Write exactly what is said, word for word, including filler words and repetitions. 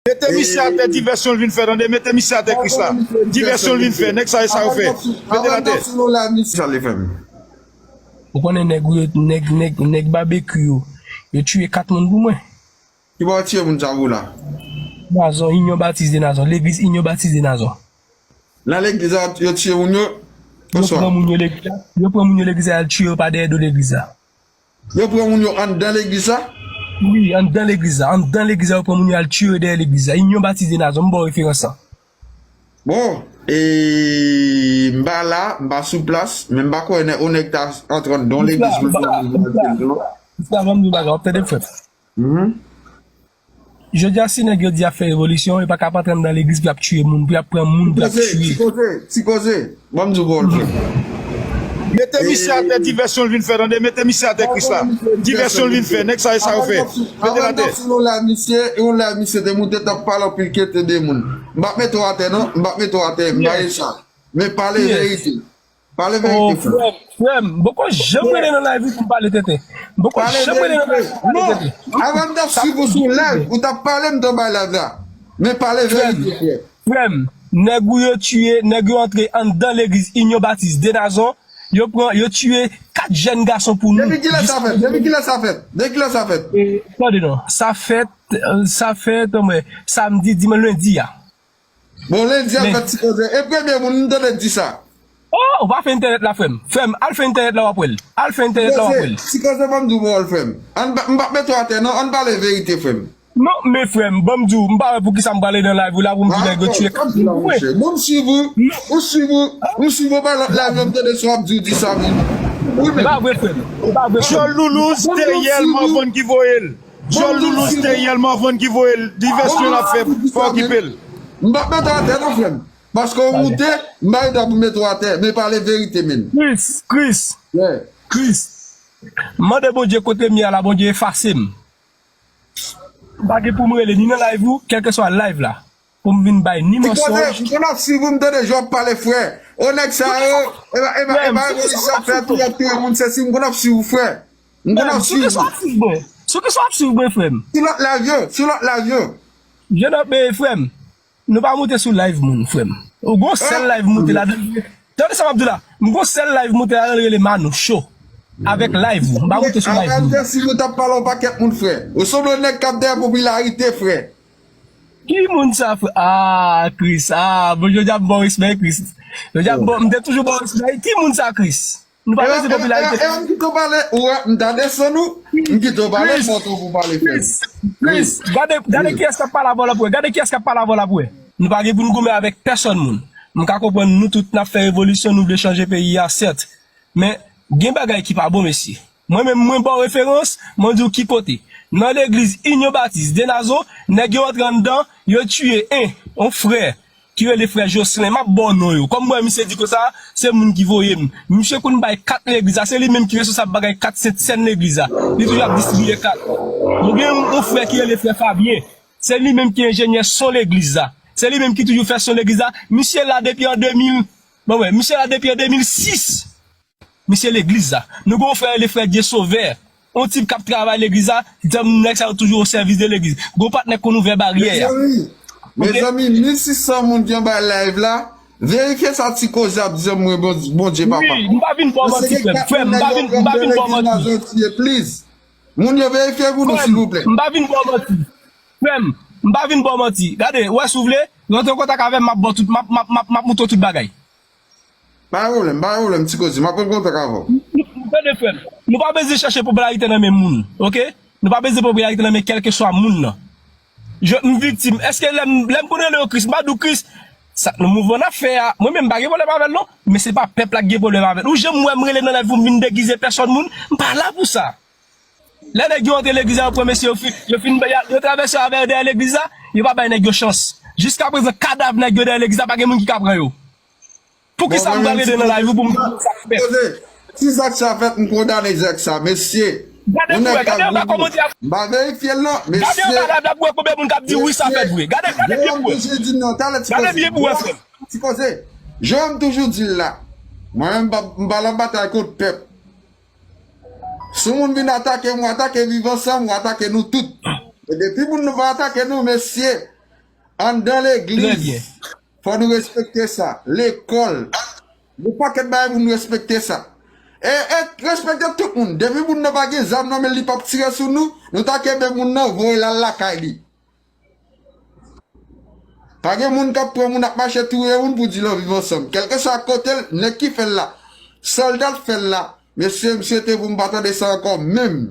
Mete misye atè, divèsyon l vin fè, tande, mete misye atè, Krisla. Divèsyon l vin fè, nèg sa e sa yo fè. Mete l atè. Ou konnen nèg ou yo, nèg, nèg, nèg Babekyou yo, yo tiye kat moun pou mwen. Ki bò yo tiye moun sa pou la? Nazon, Inyon Batis de Nazon, legliz Inyon Batis de Nazon. Nan legliz la, yo tiye moun yo? Yo pran moun yo legliz la, yo pran moun yo legliz la, y al tiye yo pa dèyè do legliz la. Yo pran moun yo anndan legliz la? Wi, anndan legliz la. Anndan legliz la, yo pran moun yo al tiye yo dèyè legliz la. Inyon Batis de Nazon, m ba w referans lan. Bon, e, m pa la, m pa sou plas, men m pa kwè nè, yon nèg ta antre anndan yon legliz pou l pran moun yo al tiye yo, non. Frè, ban m di w bagay, w ap tande m, frè m. Jodi a, si nèg yo di y ap fè revolisyon, yo pa ka ap antre anndan legliz pou y ap tiye moun, pou y ap pran moun, pou y ap tiye. Ti koze, ti koze. Ban m di w pawòl, frè m. Mete misye atè, divèsyon l vin fè, tande, mete misye atè, Krisla. Divèsyon l vin fè, nèg sa e sa yo fè. Mete l atè. Yon lè misye, yon lè misye te moute t ap pale anpil kete de moun. M p ap mete w atè non, m p ap mete w atè, m pa ye sa. Men pale verite. Pale verite, frè. Frè m, frè m, m poko janm rele nan live ou pou m pale tenten. M poko janm rele nan live ou pou m pale tenten. Avan m t ap swiv ou sou live, ou t ap pale m t anba live la. Men pale verite, frè. Frè m, nèg ou yo tiye, nèg yo antre anndan legliz Inyon Batis de Nazon, yo pran, yo tiye kat jèn gason pou nou. Depi kilè sa fèt? Depi kilè sa fèt? Depi kilè sa fèt? Tande non, sa fèt, sa fèt, mwen, samdi, dimanch, lendi a. Bon, lendi a fèt ti koze. E premye moun m tande di sa. Oh, ou pa fè entènèt la, frè m. Frè m, al fè entènèt la, w ap wè l. Al fè entènèt la, w ap wè l. Ti koze, ban m di w pawòl, frè m. M p ap mete w atè non, ann pale verite, frè m. Non, men frè m, ban m di w, m pa wè poukisa m prale nan live ou la pou m di nèg yo tiye kat moun pou mwen. Bon, m swiv ou, m swiv ou, m swiv ou pa lòt live yo, m tande sa w ap di, w di sa vre. Wi, men. E pa vre, frè m. E pa vre, frè m. Djòl Loulouz, Teriel Morvan ki voye l. Djòl Loulouz, Teriel Morvan ki voye l. Divèsyon l ap fè, pa okipe l. M p ap mete w atè non, frè m. Paske w moute, m pa gen dwa pou m mete w atè, men pale verite, men. Chris, Chris, Chris, mande Bondye kote m ye a la, Bondye efase m. M pa gen pou m rele ni nan live ou, kèlkeswa live la, pou m vin bay ni mansonj. M konn ap swiv ou, m tande jan w ap pale, frè. O nèg sa yo, e pa, e pa, e pa revolisyon ap fè tou, y ap touye moun, sesi, m konn ap swiv ou, frè. M konn ap swiv ou. Sou kisa w ap swiv mwen? Sou kisa w ap swiv mwen, frè m? Sou lòt live yo, sou lòt live yo. Jèn ap, frè m. Nou pa moute sou live moun, frè m. Ou gon sèl live moute ladan. Tande sa m ap di w la. M gon sèl live moute ladan, li rele Manou Show. Avèk live ou. M pa moute sou live moun. An reyalite, si nou t ap pale yon pakèt moun, frè. Ou sanble yon nèg k ap dèyè popilarite, frè. Ki moun sa, frè? Ah, Chris. Ah, bon, jodi a m ba w respè, Chris. Jodi a m ba w, m te toujou ba w respè. Ki moun sa, Chris? Nou pa bezwen popilarite. E, e, e, m kite w pale, ou wè, m ta desann ou, m kite w pale, m montre w pou pale, frè m. Chris, gade, gade kiyès k ap pale avè w la pou wè, gade kiyès k ap pale avè w la pou wè. Nou pa gen pou n goumen avèk pèsonn moun. M ka konprann nou tout n ap fè revolisyon, nou vle chanje peyi a, sèt. Men, gen bagay ki pa bon, mesye. Mwen menm, mwen ba w referans, mwen di w ki kote. Nan legliz Inyon Batis de Nazon, nèg yo antre anndan, yo tiye en, yon frè. Ki rele frè Jocelyn, m ap ba w non yo. Kòm m wè misye di konsa, se moun ki voye m. Misye konn bay kat legliz la, se li menm ki responsab bagay kat sent sèn legliz la. Li toujou ap distribiye kat. Nou gen yon, yon frè ki rele frè Fabien. Se li menm ki enjenyè son legliz la. Se li menm ki toujou fè son legliz la. Misye la depi an de mil, bon, wè, misye la depi an de mil sis. Misye legliz la. Nou gen yon frè rele frè Dye Sovè. Yon tip k ap travay legliz la, di m nèg sa yo toujou o sèvis de legliz. Gon patnè k konn ouvè baryè a. Mezanmi, mezanmi, mil sis san moun ki anba live la, verifye sa Ti Koze ap di an mwen, Bon- Bondye papa. Wi, m pa vin ba w manti, frè m. Frè m, m pa vin, m pa vin ba w manti. Please. Moun yo verifye pou nou, silvouplè. M pa vin ba w manti. Frè m, m pa vin ba w manti. Gade, w wè si w vle, rantre an kontak avè m, m ap ba w tout, m ap, m ap, m ap, m ap montre w tout bagay. Pa gen pwoblèm, pa gen pwoblèm, Ti Koze, m ap pran kontak avè w. Tande, frè m. Nou pa bezwen chèche popilarite nan men moun, oke? Nou pa bezwen popilarite nan men kèlkeswa moun nan. Je, m viktim. Èske lè m, lè m konn rele yo Chris, m pa di w Chris, sa, nan mouvman n ap fè a, mwen menm m pa gen pwoblèm avè l non, men se pa pèp la k gen pwoblèm avè l. Ou janm wè m rele nan live pou m vin degize pèsòn moun, m pa la pou sa. Lè nèg yo antre legliz la, yo pran mesye, yo fin, yo fin, yo travèse avè yo dèyè legliz la, yo pa bay nèg yo chans. Jiskaprezan, kadav nèg yo dèyè legliz la, pa gen moun ki ka pran yo. Poukisa m pral rete nan live ou pou m di sa k fèt? Koze, si zak sa fèt, m kondane zak sa, mesye. Gade pou wè, gade anba kòmantè a. M pa verifye l non, mesye. Gade anba live la pou wè konbyen moun k ap di wi sa fèt vre. Gade, gade byen pou wè. Gade byen pou wè, frè m. Ti Koze, jan m toujou di l la, mwen menm m pa, m pa nan batay kont pèp. Si yon moun vin atake m, ou atake Viv Ansanm, ou atake nou tout. E depi moun nan va atake nou, mesye, Anndan legliz, fò nou respekte sa. Lekòl, yon pakèt bagay pou nou respekte sa. E, e respekte tout moun. Depi moun nan pa gen zam nan men l, li p ap tire sou nou, nou ta kenbe moun nan, voye l al lakay li. Pa gen moun k ap pran moun, ap mache touye moun pou di l ann viv ansanm. Kèlkeswa kote l, nèg ki fè l la, sòlda k fè l la, mesye, m swete pou m pa tande sa ankò menm.